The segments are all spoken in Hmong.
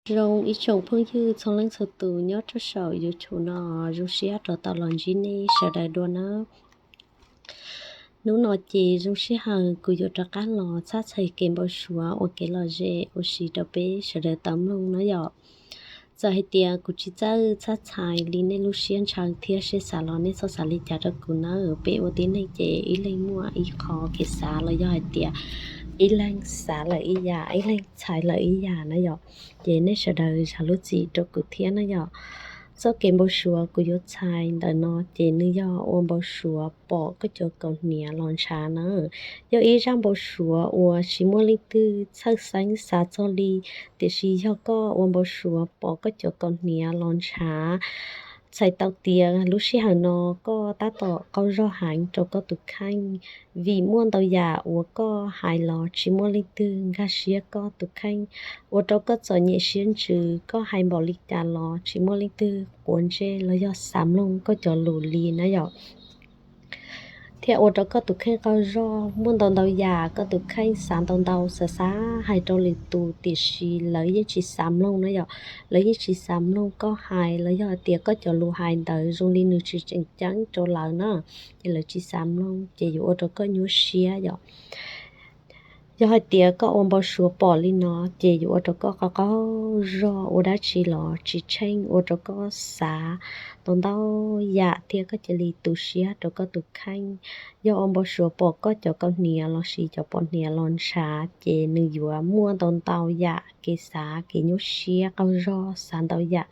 Zoo ib tsoom phooj ywg txhua leej txhua tus nyob rau saum YouTube no, zoo siab rov tau los ntsib nej sawv daws dua nawb. Hnub no ces zoo sij hawm kuv yuav rov qab los txhab txhais kev npau suav ua kev lom zem ua si rau peb sawv daws tau mloog no yom. Txawm hais tias kuv tsis txawj txhab txhais li nej lub siab ntshaw thiab siab xav los nej txhob xav li cas rau kuv nawb. Peb ua tib neeg ces ib leeg muaj ib qho kev xav los yog hais tias ib leeg xav lawm ib yam, ib leeg txhais lawm ib yam na yom. Ces nej sawv daws zam lub txim rau kuv thiab na yom. Txoj kev npau suav kuv yuav txhais ntawm no ces nws yog ua npau suav pom koj cov kaus hniav los ntshav na. Yog ib zaj npau suav uas tsis muaj leej twg txhawj xeeb xav txog li, tiam sis yog koj ua npau suav pom koj cov kaus hniav los ntshav, txhais tau tias lub sij hawm no koj tab tom qaug zog heev rau koj tus kheej, vim muaj ntau yam uas koj hais los tsis muaj leej twg nkag siab koj tus kheej, ua rau koj txom nyem siab ntsws, koj hais npaum li cas los tsis muaj leej twg quav ntsej los yog xav mloog koj cov lus li na yom. Thiab ua rau koj tus kheej qaug zog, muaj ntau ntau yam koj tus kheej xav ntau ntau, xav xav hais rau lwm tus tiam sis lawv yeej tsis xav mloog na yom. Lawv yeej tsis xav mloog koj hais los yog hais tias koj cov lus hais ntawd zoo li nws tsis tseem ceeb rau lawv na, ces lawv tsis xav mloog ces yuav ua rau koj nyuaj siab yom. Yog hais tias koj ua npau suav pom li no ces yuav ua rau koj qaug qaug zog, ua dab tsi los tsis tsheej, ua rau koj xav ntau ntau yam thiab koj cia li tu siab rau koj tus kheej. Yog ua npau suav pom koj cov kaus hniav los sis cov pos hniav los ntshav ces nws yuav muaj ntau ntau yam kev xav, kev nyuaj siab, qaug zog, xav ntau yam.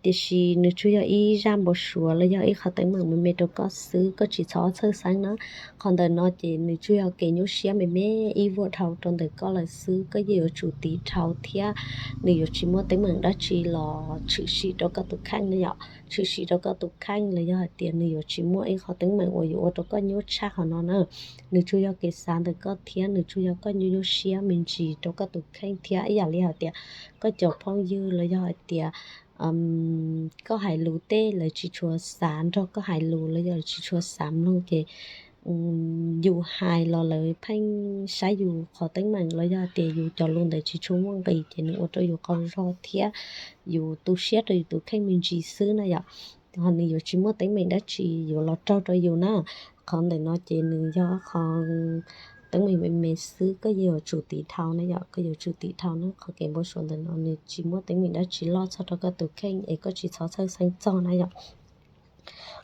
Tiam sis nws tsuas yog ib zaj npau suav los yog ib qho teeb meem me me rau koj xwb, koj tsis txhob txhawj xeeb na. Qhov ntawm no ces nws tsuas yog kev nyuaj siab me me ib vuag dhau rau ntawm koj lawm xwb, koj yeej yuav tsum tiv dhau thiab nws yuav tsis muaj teeb meem dab tsi los tshwm sim rau koj tus kheej na yom. Tshwm sim rau koj tus kheej los yog hais tias nws yuav tsis muaj ib qho teeb meem uas yuav ua rau koj nyuaj tshaj qhov no na. Nws tsuas yog kev xav ntawm koj thiab nws tsuas yog koj nyuaj nyuaj siab me ntsis rau koj tus kheej thiab ib yam li hais tias koj cov phooj ywg los yog hais tias koj hais lus tej lawv tsis tshua xav nrog koj hais lus los yog lawv tsis tshua xav mloog ces yus hais los lawv pheej saib yus qhov teeb meem los yog hais tias yus cov lus ntawd tsis tshua muaj nqis ces nws ua rau yus qaug zog thiab yus tu siab rau yus tus kheej me ntsis xwb na yom. Ho nws yuav tsis muaj teeb meem dab tsi yuav los raug rau yus na. Qhov ntawm no ces nws yog qhov teeb meem me me xwb, koj yeej yuav tsum tiv dhau na yom, koj yuav tsum tiv dhau na. Qhov kev npau suav ntawm no nws tsis muaj teeb meem dab tsi loj txog rau koj tus kheej es koj tsis txhob txhawj xeeb txog na yom.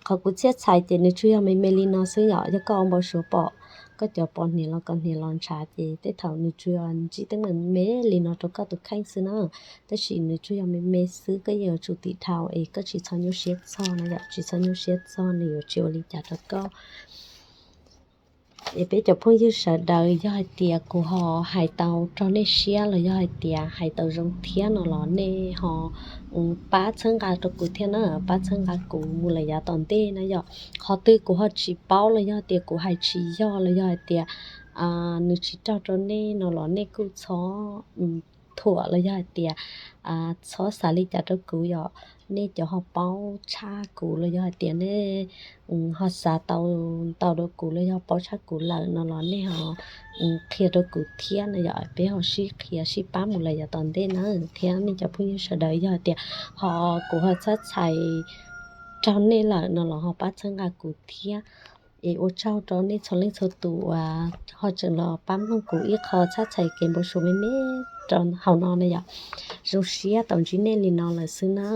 Qhov kuv txhiaj txhais ces nws tsuas yog me me li no xwb yom. Yog koj ua npau suav pom koj cov pos hniav los kaus hniav los ntshav ces tej thaum nws tsuas yog ntsib teeb meem me me li no rau koj tus kheej xwb na. Tab sis nws tsuas yog me me xwb, koj yeej yuav tsum tiv dhau es koj tsis txhob nyuaj siab txog na yom, tsis txhob nyuaj siab txog, nws yuav tsis ua li cas rau koj. Es peb cov phooj ywg sawv daws, yog hais tias kuv ho hais tau raug nej siab los yog hais tias hais tau zoo thiab no los nej ho pab txhawb nqa rau kuv thiab na, pab txhawb nqa kuv mus lawm yav tom ntej na yom. Qhov twg kuv ho tsis paub los yog tias kuv hais tsis yog los yog hais tias nws tsis raug rau nej no los nej kuj txhob thuam los yog hais tias txhob xav li cas rau kuv yom. Nej cov ho paub tshaj kuv los yog hais tias nej ho xav tau ntau dua kuv los yog paub tshaj kuv lawm no los nej ho qhia rau kuv thiab no yom, peb ho sib qhia sib pab mus lawm yav tom ntej na. Thiab nej cov phooj ywg sawv daws yog hais tias ho kuv ho txhab txhais raug nej lawm no los ho pab txhawb nqa kuv thiab. Es ua tsaug rau nej txhua leej txhua tus uas ho tseem los pab mloog kuv ib qho txhab txhais kev npau suav me me rau hauv no na yom. Zoo siab tau ntsib nej li no lawm xwb na.